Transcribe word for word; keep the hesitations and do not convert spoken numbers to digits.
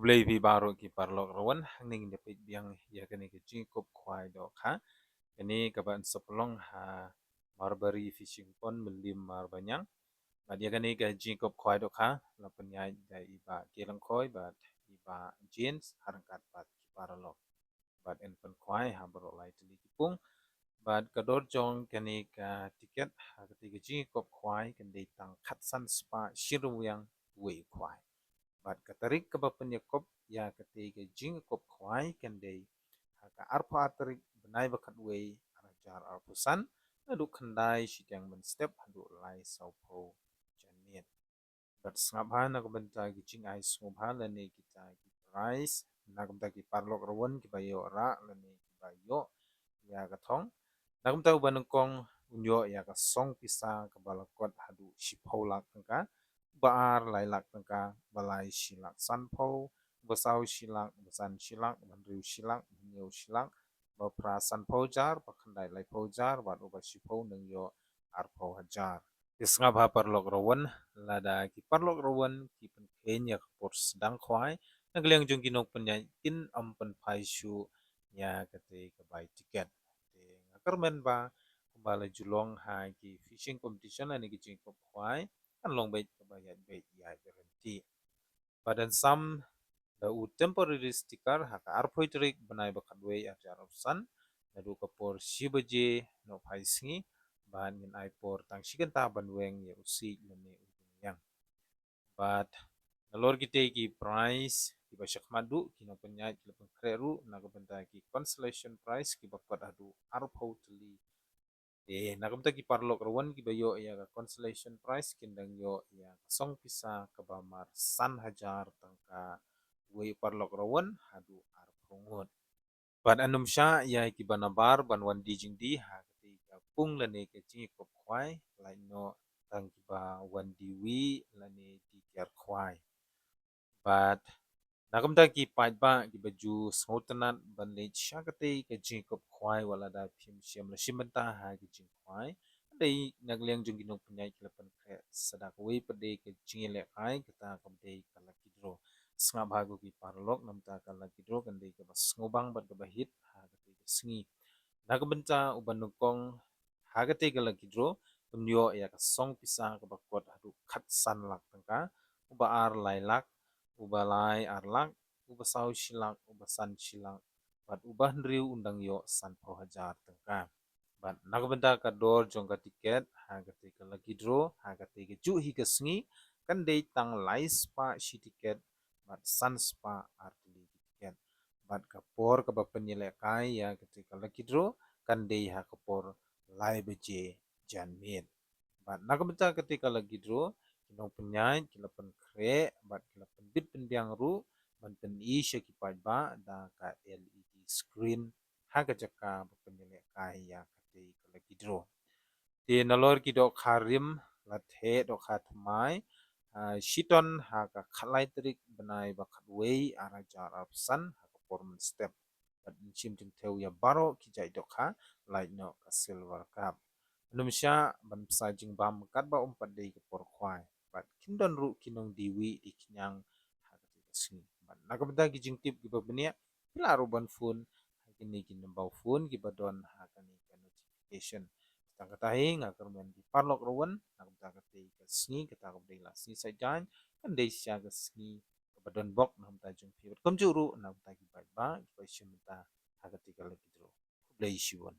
Khublei phi baroh ki paralok rawan, hangne ngin ïa peit biang ïa kane ka jingkup khwai dohkha. Kane kaba yn sa pynlong ha Marbury Fishing Pond, Mylliem, Marbaniang. Bad ïa kane ka jingkup khwai dohkha la pynïaid da i Bah Kiarlyngkhoi bad i Bah James, ha ryngkat bad ki paralok. Bad yn pynkhwai ha baroh lai tylli ki pung. Bad ka dor jong kane ka tiket ha kata ka jingkup khwai kan dei tang khatsan spah shi ryngwiang uwei u khwai. Bad ka tarik kaba pynïakup ïa kata ka jingkup khwai kan dei ha ka arphew ar tarik bnai ba khatwei, ar hajar arphew san, naduh khyndai shiteng mynstep haduh lai sawphew janmiet. Bad sngap bha na ka bynta ki jingai sngewbha lane kita ki prize, na ka bynta ki paralok rawan kiba ïoh rah lane kiba ïoh ïa ka thong. Na ka bynta uba nyngkong un ïoh ïa ka song pisa kaba la kot haduh shiphew lak tyngka, uba ar lai lak tyngka, uba lai shi lak sanphew, uba saw shi lak, uba san shi lak, uba hynriew shi lak, uba hynñiew shi lak, uba phra sanphew hajar, uba khyndai laiphew hajar, bad uba shiphew un ïoh arphew hajar. Te sngap bha paralok rawan, lada ki paralok rawan ki pynkheiñ ïa ka por sdang khwai, na ka liang jong ki nongpynïaid kin ym pynphai shuh ïa kata ka bai tiket. Te nga kyrmen ba kumba la ju long ha ki fishing competition lane ki jingkup khwai, kan long beit kaba ïaid beit ïaid ryntih. Bad yn sam da u temporary sticker ha ka arphew tarik bnai ba khatwei, ar hajar arphew san, naduh ka por shi baje nohphai sngi, bad ngin ai por tang shi kynta ban weng ïa u siej lane u duriang. Bad nalor kita ki prize kiba shakhmat duh, ki nongpynïaid ki la pynkhreh ruh na ka bynta ki consolation prize kiba kot haduh arphew tylli. Te na ka bynta ki paralok rawan kiba ïoh ïa ka consolation prize kin dang ïoh ïa ka song pisa kaba mar san hajar tyngka, uwei u paralok rawan haduh arphew ngut. Bad yn ym shah ïa kiba nabar ban wan die jingdie ha kata ka pung lane ka jingïakup khwai, lait noh tang kiba wan die wih lane die tiar khwai. Bad na ka bynta ki paidbah kiba ju sngewtynnat ban leit sha kata ka jingkup khwai wat lada phim shym la shim bynta ha ka jingkhwai, dei na ka liang jong ki nongpynïaid ki la pynkhreh sa da kawei pat de ka jingïalehkai, kata kaba dei ka lucky draw. Sngap bha ko ki paralok, namar ka lucky draw kan dei kaba sngewbang bad kaba hit ha kata ka sngi. Na ka bynta uba nyngkong ha kata ka lucky draw un ïoh ïa ka song pisa kaba kot haduh khatsan lak tyngka, uba ar lai lak, uba lai ar lak, uba saw shi lak, uba san shi lak, bad uba hynriew un dang ïoh sanphew hajar tyngka. Bad na ka bynta ka dor jong ka tiket ha kata ka lucky draw ha kata ka juh hi ka sngi kan dei tang lai spah shi tiket bad san spah ar tylli ki tiket. Bad ka por kaba pynïalehkai ïa kata ka lucky draw kan dei ha ka por lai baje janmiet. Bad na ka bynta kata ka lucky draw, ki nongpynïaid ki la pynkhreh bad ki la pynbit pynbiang ruh ban pyni sha ki paidbah da ka L E D screen ha ka jaka ba pynïalehkai ïa kata ka lucky draw. Te nalor ki dohkha rim la theh dohkha thymmai, ah, shiton ha ka khatlai tarik bnai ba khatwei, ar hajar arphew san, ha ka por mynstep. Bad yn shim jingthew ïa baroh ki jait dohkha, lait noh ka Silver Carp. Yn ym shah ban bsa jingbam katba ym pat dei ka por khwai. Bad kin don ruh ki nongdie wih die khñiang ha kata ka sngi. Bad na ka bynta ki jingtip kiba bniah, phi lah ruh ban phone ha kine ki number phone kiba don ha kane ka notification. Tang kata hi nga kyrmen ki paralok rawan, na ka bynta kata ka sngi, kata kaba dei la sngi Saitjaiñ, kan dei shisha ka sngi kaba donbok na ka bynta jong phi bad kumjuh ruh na ka bynta ki paidbah kiba shim bynta ha kata ka lucky draw. Khublei shibun.